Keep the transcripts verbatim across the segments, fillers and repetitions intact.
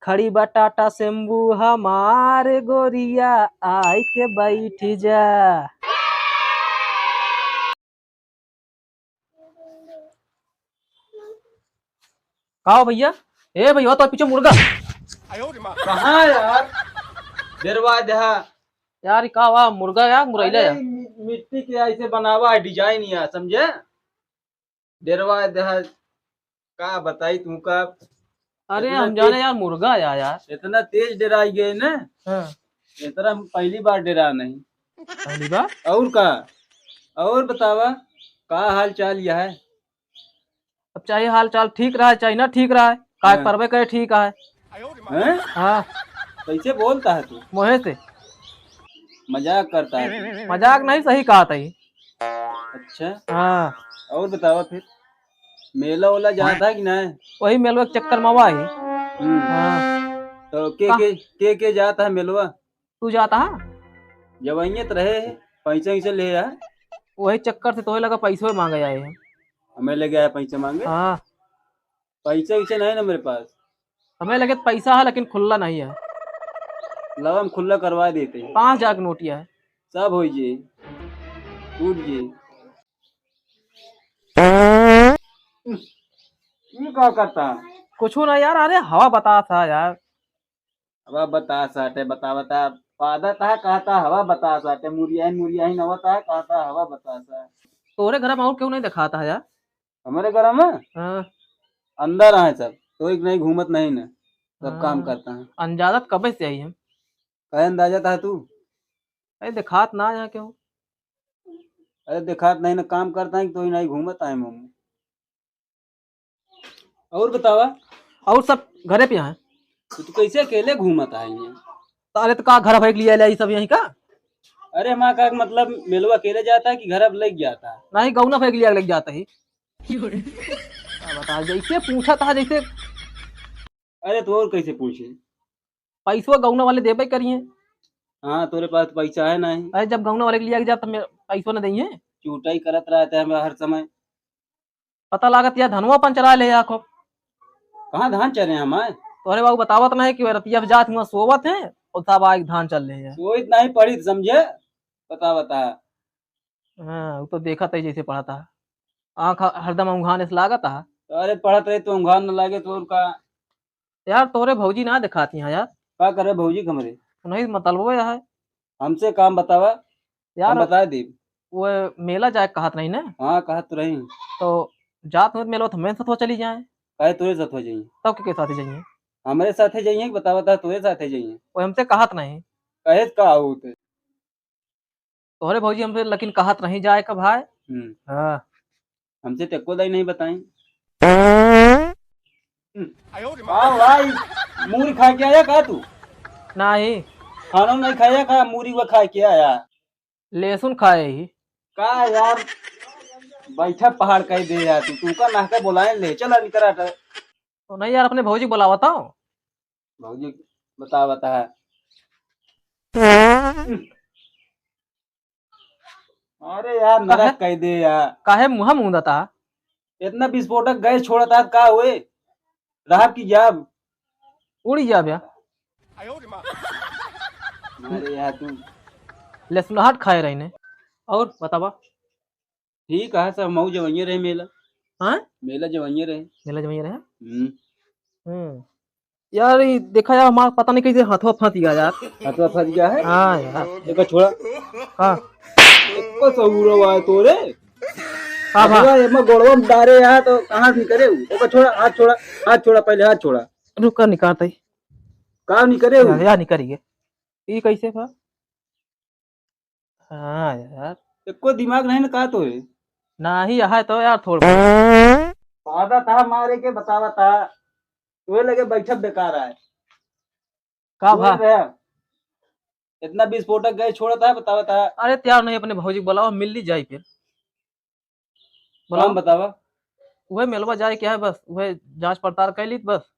खड़ी बा टाटा सेम्बू हमार गोरिया, आइके बैठी जा। का हो भइया? ए भइया, तो पीछे मुर्गा। कहाँ यार? डेरवा देहा। यार, ई का बा? मुर्गा यार, मुरैला अरे, यार। मि-, मिट्टी के ऐसे बनावा है design यार, समझे? डेरवा देहा, का बताई तुमका। अरे, इतना हम जाने तेज यार, मुर्गा या यार। इतना तेज डेराई गए ना। हाँ। इतना हम पहली बार डेरा नहीं। पहली बार? और का? और बतावा, का हाल चाल यह है? अब चाहे हाल चाल ठीक रहा है, चाहे ना ठीक रहा है, काय हाँ। परबे करे ठीक है। हैं? हाँ। कैसे बोलता है तू? मोहे से। मजाक करता है तू? मजाक नहीं, सही कहा था ये। अच्छा। हाँ। और बतावा फिर, मेला ओला जाता है कि नहीं? वही मेलवा के चक्कर में हुआ ही। हम्म। हाँ। तो के, का? के, के, के जाता है मेलवा? तू जाता है? जब आइए तो रहे है, पैसा वैसा ले आ। वही चक्कर से तोहे लगा पैसो मांगे आए हैं। हमें लगे आया पैसा मांगे? हाँ। पैसा वैसा नहीं ना मेरे पास। हमें लगे पैसा है लेकिन खुल्ला नहीं है। लाओ हम खुल्ला करवा देते हैं। पाँच हजार के नोटिया है। सब हो जे, टूट जे। ये का करता? कुछ ना यार, अरे हवा बतास है यार। हवा बतास आटे, बता, बता, पादा ता कहता हवा बतास आटे, मुरियाही, मुरियाही नवा ता कहता हवा बतास है। तोरे घर में और क्यों नहीं दिखाता है यार? हमारे घर में? हाँ। अंदर आए सब, तो एक नहीं घूमत नहीं ना, सब काम हाँ। करता है। अंदाजा कबे से आई हम? कहे अंदाजा था तू? अरे दिखात ना यहाँ क्यों? अरे दिखात नहीं ना, काम करता है तो ही नहीं घूमत आए मामू। और बतावा? और सब घरे पे हैं। तो तू कैसे अकेले घूमत है यहाँ? तो अरे तो का घर फेंक लिया ले सब यहीं का? अरे हमारा का मतलब मेलवा अकेले जाता है कि घर अब लेके जाता है? नहीं, गौना फेंक लिया लेके जाता है। का बता, जैसे पूछा था जैसे। अरे तो और कैसे पूछे? पैसवा गौना वाले देबे करिए। हाँ, तोरे पास पैसा है नहीं। अरे जब गौना वाले के लिया के जाब तब पैसवा न देइए। चूटाई करत रहते हैं हर समय। पता लागत या धनवा अपन चरा ले आखो। कहाँ धान चरे हैं हमारे? तोहरे बाबू बतावत नहीं कि रतिया जात हुआ सोवत हैं और तब आए धान चल रहे हैं। सोइत नहीं पढ़ित समझे, पता बता। हाँ, वो तो देखत है जैसे पढ़त है। आँख हरदम उंघाने से लागत है। अरे पढ़त रहे तो उंघान न लागे तो और का? यार तोरे भौजी ना दिखाती हैं यार। का करे भौजी हमरे? नहीं मतलब वो है। हमसे काम बतावा, यार हम बता दी। वो मेला जाए कहत रही ना? हाँ, कहत तो रही। तो जात में मेला तो हमें साथ चली जाए। काहे तोरे साथ हो जाइए? तब के, के साथ जाइए? हमरे साथे जाइए कि बतावा, बता तोरे साथे जाइए? वो हमसे कहत नहीं। कहे का होते? तोहरे भौजी हमसे लेकिन कहत नहीं जाए का भाई। हम्म। हाँ। हमसे तो एको दाई नहीं बताई। हम्म। का भाई, मूरी खा के आया का तू? नहीं। खाना नहीं खाया का? मूरी वो खा के आया। लहसुन खाए ही। का यार, बैठा पहाड़ कह दे यार तू, तू का नाहका बोलाए ले, चला निकल हटा। तो नहीं यार, अपने भौजी बुलावत हो। भौजी बतावत है। अरे यार, काहे? नरक कह दे यार। काहे मुँह मूंदता? इतना विस्फोटक गैस छोड़ता है, का हुए? रहब की जाब? उड़ी जाब यार। अरे यार, तू लहसुनाहट खाए रही ने। और बतावा? ठीक है, सब मऊ जवइये रहे मेला। हाँ? मेला जवइये रहे। मेला जवइये रहे? हम्म। हम्म। यार, ये देखा यार, हमारा पता नहीं कैसे हाथवा फंस गया यार। हाथवा फंस गया है? हाँ यार। एक छोड़ा। हाँ। एको सहूरो आए तोरे। हाँ, हाँ। अगला एमा गोड़वा में डारे यार, तो कहाँ से निकरे हूँ? ओका छोड़ा, हाथ छोड़ा, हाथ छोड़ा, पहले हाथ छोड़ा। रुका, निकालता ही। का निकरे हूँ? यार, यार, निकल गए। ई कैसे बा? हाँ यार। एको दिमाग नहीं ना का तोरे? नाही, यह तो यार थोड़ा बहुत। वादा था मारे के, बतावा था। तोरे लगे बैठब बेकार है। का तू भा? रहा। इतना विस्फोटक गैस छोड़ता है, बतावा था। अरे तैयार नहीं, अपने भौजी को बुलावा, मिल ली जाए फिर। बुलावा। काम बतावा। वह मेलवा जाए क्या है बस, वह जांच पड़ताल कर ली बस।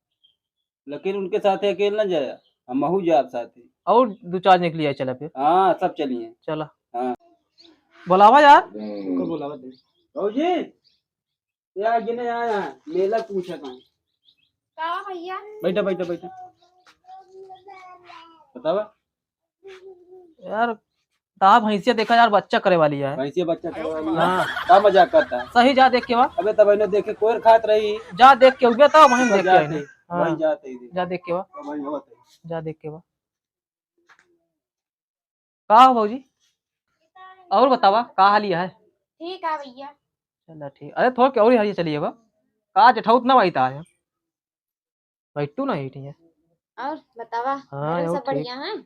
लेकिन उनके साथे अकेले ना जाया, हम महू जाब साथे। और दो चार निकली आए, चला फिर। हाँ, सब चलिए। चला। हाँ। बुलावा यार। उनको बुलावा दे। भौजी, ये आगे ना आया, मेला पूछा था। का भैया? बैठा, बैठा, बैठा। बतावा। यार, ता भैंसिया देखा यार, बच्चा करे वाली है। भैंसिया बच्चा करे वाली है। हाँ। का मजाक करता है? सही, जा देख के वा। अबे तब इन्हें देखे कोयर खात रही। जा देख के, उबे ता वहीं तो देख के जाते, आइने। हाँ। वहीं जाते ही देख। जा देख के वा। तो वहीं होते। जा देख के वा। का हो भौजी? और बतावा, का हालिया है? ठीक है भैया। चला ठीक। अरे थोड़ा के और हालिया चलिए बा। का जेठाउत ना वही ता है। बैठू ना ही ठीक है। और बतावा, हाँ, घर में और सब ठीक। बढ़िया है?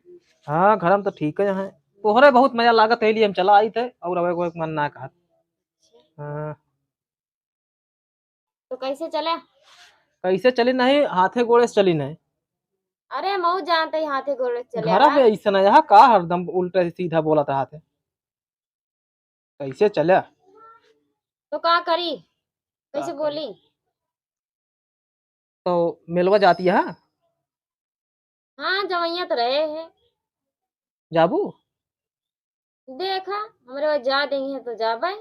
हाँ, घर में तो ठीक है। तोहरे बहुत मजा लागत है, लिए हम चला आई थे और अब कोई मन ना कहत। हाँ। तो कैसे चले? कैसे चली नहीं, हाथे गोड़े से चली नहीं। अरे मऊ जानते ही हाथे गोड़े से चले घरा आवा। पे ऐसा ना यहाँ का हरदम उल्टा सीधा बोलत रहत है। कैसे चले? तो का करी? कैसे का करी? बोली? तो मेलवा जाती है? हाँ, जवैया तो रहे हैं। जाबू? देखा, हमरे वहाँ जा देंगे तो जाबे।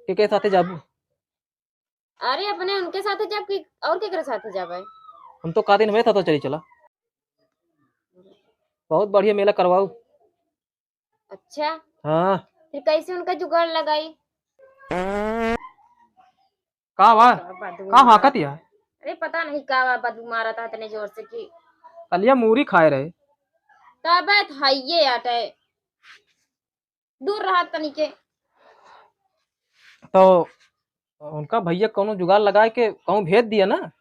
के, के साथे जाबू? अरे, अपने उनके साथे जाब कि और केकरे साथे जाबे? हम तो का दिन हमें था तो चली चला। बहुत बढ़िया मेला करवाऊ। अच्छा। हाँ। फिर कैसे उनका जुगाड़ लगाई? का बा? बदबू का मारा। हाँकत या? अरे पता नहीं का बा, बदबू मारा था इतने जोर से कि कलिया मूरी खाए रहे। तबे तो हइये आटे। दूर रहा तनी के। तो उनका भैया कौनो जुगाड़ लगाए के कहूँ भेज दिया ना।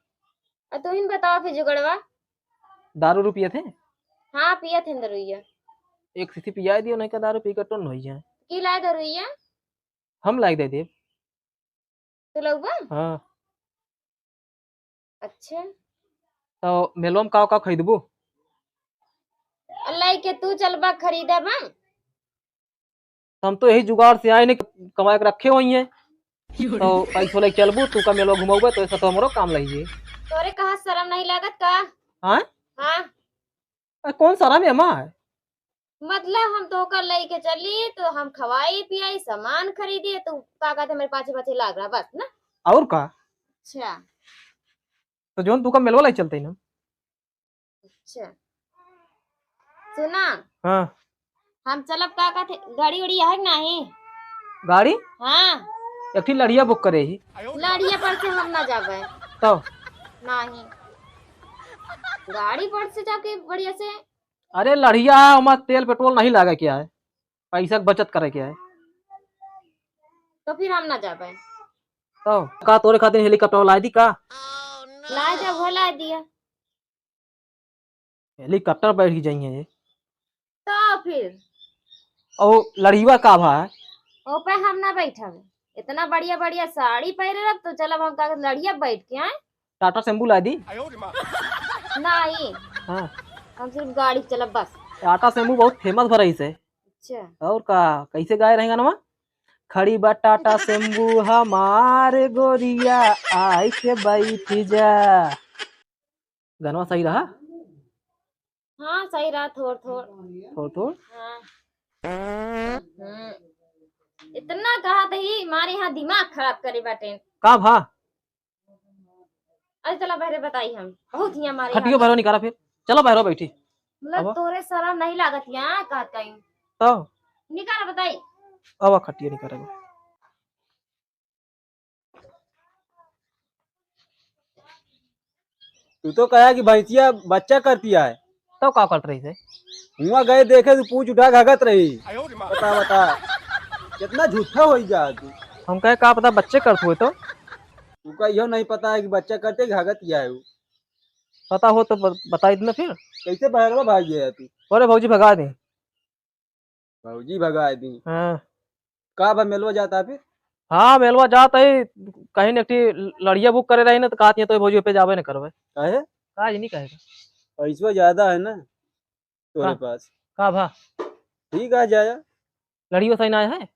आ तू ही बताओ फिर जुगड़वा। दारू उरू पिए थे? हाँ, पिए थे दरुइया। एक सीसी पिया दियो, नहीं का दारू पी के टोन होई जाए। की लाए दरुइया? हम लाए दे देब। तू लउबा? हाँ। अच्छा। तो मेलवा में का का खरीदबू? अल्लाह के तू चलबा खरीदबा? हम तो यही जुगाड़ से आए नहीं, कमाए के रखे हुई हैं। तो पैसो लेके चलबू, तू का मेलवा घुमाउबे, तो ऐसा तो हमरो काम लगी है। तोरे कहाँ शर्म नहीं लागत का? हाँ? हाँ। अरे कौन शर्म है हमार? मतलब हम तोहका लेके चली तो हम खवाई पियाई, सामान खरीदी, तू का कहते मेरे पाछे पाछे लाग रहा बस ना। और का? अच्छा। तो जोन तू का मेलवा लाई चलते ही ना। अच्छा। सुना। हाँ। हम चलब का कहते, गाड़ी उड़ी है कि नहीं? गाड़ी? हाँ। एक ठी लड़िया बुक करे ही। लड़िया पर से हम ना जाबे। तो? नहीं। गाड़ी पर से जाके बढ़िया से। अरे लड़िया है, ओमा तेल पेट्रोल नहीं लागे के है, पैसा के बचत करे के है। तो फिर हम ना जाबे। तो का तोरे खातिर हेलीकॉप्टर ला दी का? ला जा, वो ला दिया। हेलीकॉप्टर बैठ के जाइए। तो फिर? और लड़िया का भा? ओ पे हम ना बैठब। इतना बढ़िया बढ़िया साड़ी पहरे रख तो चलब हम का लड़िया बैठ के आए। टाटा सेम्बू ला दी। नहीं। हाँ। हम सिर्फ गाड़ी चलब बस। टाटा सेम्बू बहुत फेमस भरई से। अच्छा। और का, कैसे गाए रहे गानवा? खड़ी बा टाटा सेम्बू हमार गोरिया, आई के बैठ जा। गनवा सही रहा? हाँ, सही रहा, थोड़, थोड़। थोड़, थोड़? हाँ। हम्म। इतना कहा त ही, मारे यहाँ दिमाग खराब करे बाटे। का भा? अरे चला बहरे बताई हम, बहुत ही हमारे खटियो यहाँ बहरो निकाला फिर, चला बहरो बैठी। मतलब अब? तोरे शरम नहीं लागत यहाँ, कहत कहीं। तो? निकाला बताई। अब खटियो निकाला। तू तो कहा कि भैंसिया बच्चा करती है। तो का करत रही से? हुआ गए देखे तो पूछ उठा घगत रही। बता, बता, कितना झूठा होई जा तू। हम कहे का पता बच्चे करत हुए तो। तू का इहो नहीं पता है कि बच्चा करते घगत या है वो। पता हो तो ब-, बताई देना फिर। कैसे बहरवा भाग गया तू? अरे भौजी भगा दे। भौजी भगा दी। हाँ। का बा, मेलवा जाता फिर? हाँ, मेलवा जात है, कहीं न एक ठी लड़िया बुक करे रही ना, तो कहत है, "तो भौजी पे जाबे न करबे।" काहे? का जी नहीं कहेगा। पैसवा ज्यादा है ना तोरे का? पास। का भा? ठीक है, जाया। लड़ियो सही ना है?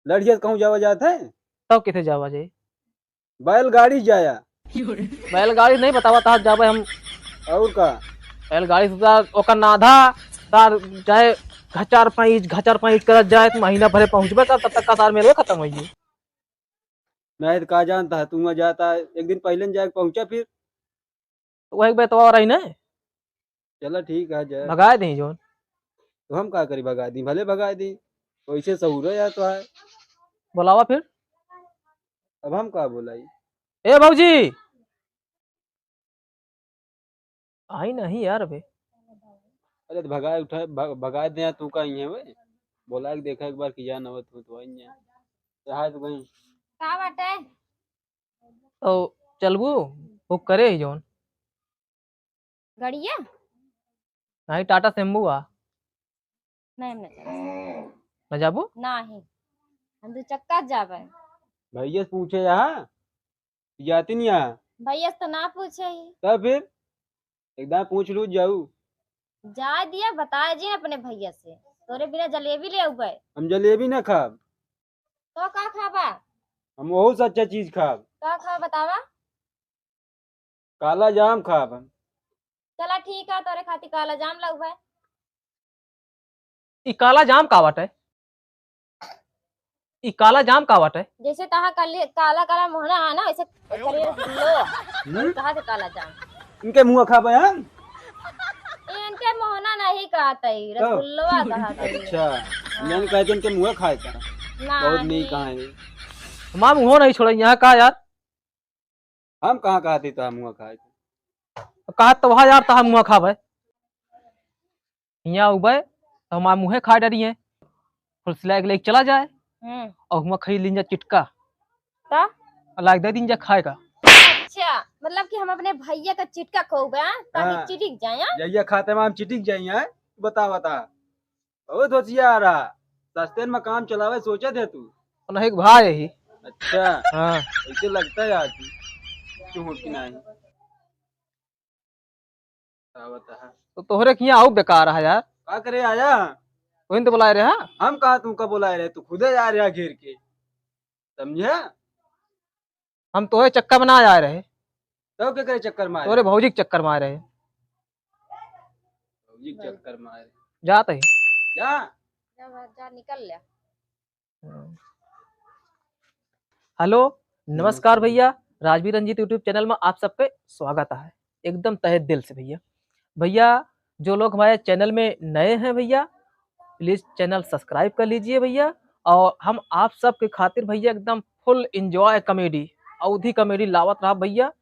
लड़िया कहूँ जावा जात है? तब किथे जावा जाई? बैलगाड़ी जाया। बैलगाड़ी नहीं बतावा, तहाँ जाबे हम। और का? बैलगाड़ी से तार ओकर नाधा, तार चाहे घचार पैंच, घचार पैंच करत जाए, तो महीना भरे पहुँचबे कर, तब तक का तार मेलवे खत्म होई। नहीं तो का जानता है, तू वहाँ जाता है, एक दिन पहले न जाके पहुँचा फिर। तो वही बेतवा रही ना। चला ठीक है, जा। भगाए दें जौन। तो हम का करी, भगाए दी, भले भगाए दी, वैसे सहूर है यार तो है। बुलावा फिर। अब हम का बोलाई? ए भौजी, आई नहीं यार अबे। अरे तो भगाए उठाए, भ-, भगाए दे, तू का ही है वे? बोला के देखा एक बार कि जान आवत हो तो आई है। तो हाय तो कहीं। का बाटे? तो चलबू, बुक करे ही जौन। गड़िया? नहीं, टाटा सेम्बू आ। नहीं, हम नहीं चला। न जाबू? नहीं, हम दो चक्का जाबे। भैया से पूछे यहाँ, जाती नहीं यहाँ। भैया से तो ना पूछे ही। तब फिर एकदम पूछ लू जाऊ। जा दिया, बताए जी अपने भैया से, तोरे बिना जलेबी ले आउबे। हम जलेबी ना खाब। तो का खाबा? हम बहुत अच्छा चीज खाब। का खाबा बतावा? काला जाम खाब हम। चला ठीक है, तोरे खातिर काला जाम लाउबे। ई काला जाम का बाटे? ई काला जाम का बाटे? जैसे तहा काली, काला काला मोहना है ना, वैसे करिए रसगुल्लो। हम्म? कहा थे काला जाम? इनके मुँह खाबे हम? इनके मोहना नहीं कहते, तो? रसगुल्लो कहते। अच्छा, हाँ। मैंने कहा कि इनके मुँह खाए का। ना, बहुत नहीं नहीं। कहा है। हमार मुँह नहीं छोड़े यहाँ का यार। हम कहाँ कहा थे तहा मुँह खाए के? कहा तो वहाँ यार तहा मुँह खाबे। हियाँ उबे तो हमार मुँहे खा डरी है। फुलसिला के लेके चला जाए हम्म। और हुआँ खाई लीन जा चिटका। का? और लाग दे दीन जा खाए का। अच्छा, मतलब कि हम अपने भैया का चिटका खोबे, हाँ? ताकि हाँ। चिटिक जाए, हाँ? जहिया खाते में हम चिटिक जाए, हाँ? बता, बता। बहुत होशियार है, सस्ते में काम चलावे सोचत है तू। नहीं भाई यही। अच्छा। हाँ। ऐसे लगता है यार तू, तू हो कि नहीं? का बता है? तो तोहरे किहाँ आऊ बेकार है यार। का करे आया? वही तो बुलाए रहे, हाँ? हम कहा तू का बुलाए रहे, तू खुदे आ रहा घेर के, समझे? हम तोहे चक्कर में ना आए रहे। तो के करे चक्कर मारे? तोरे भौजी के चक्कर मारे रहे। भौजी के चक्कर मारे। जात ही। जा। जा, जा, निकल ले। हेलो, नमस्कार नमस्कार। भैया, राजवीर रंजीत YouTube चैनल में आप सबके स्वागत है एकदम तहे दिल से भैया। भैया, जो लोग हमारे चैनल में नए हैं भैया, प्लीज चैनल सब्सक्राइब कर लीजिए भैया। और हम आप सबके खातिर भैया एकदम फुल एंजॉय कॉमेडी, अवधी कॉमेडी लावत रहा भैया।